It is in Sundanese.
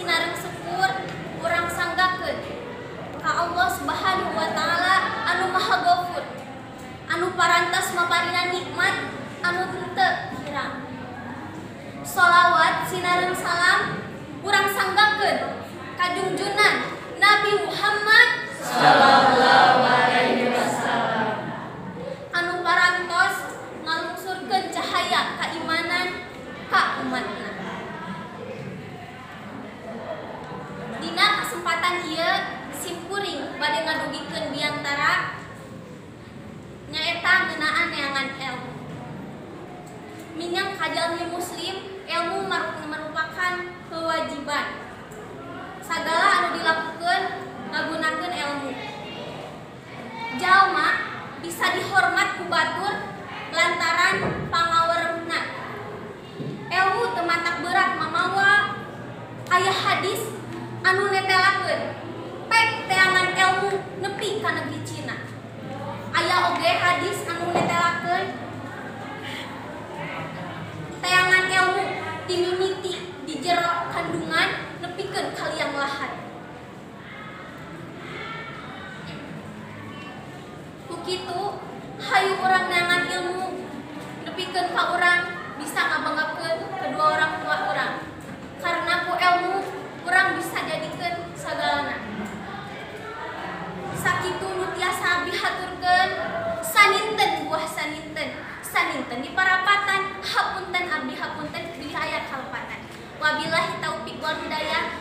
sinareng syukur urang sanggakeun ka Allah Subhanahu wa taala anu Maha Ghafur, anu parantos maparina nikmat anu henteu kirang. Sholawat sinareng salam urang sanggakeun ka junjunan Nabi Muhammad sallallahu alaihi wasallam anu parantos ngalungsurkeun cahaya keimanan ka umatna. Dina kesempatan ieu simkuring bade ngadugikeun biantara nyaeta ngeunaan neangan ilmu. Minyak ka jalmi muslim, ilmu merupakan kewajiban. Sagala anu dilakukeun ngagunakeun ilmu. Jalma bisa dihormat ku batur lantaran pangawerna. Ilmu teu matak berat mamawa. Aya hadis anu netelakeun pek teangan ilmu nepi ka negeri Cina. Aya oge hadis anu netelakeun teangan ilmu dimimiti di jero kandungan nepikeun ka liang lahat. Ku kitu hayu urang neangan ilmu nepikeun ka urang bisa ngabanggakeun kedua orang tua urang. Karena ku ilmu urang bisa jadikeun sagalana. Sakitu nu tiasa abdi haturkeun, saninten buah saninten, saninten di parapatan, hapunten abdi hapunten bilih aya kalepatan. Wabillahi taufik wal hidayah.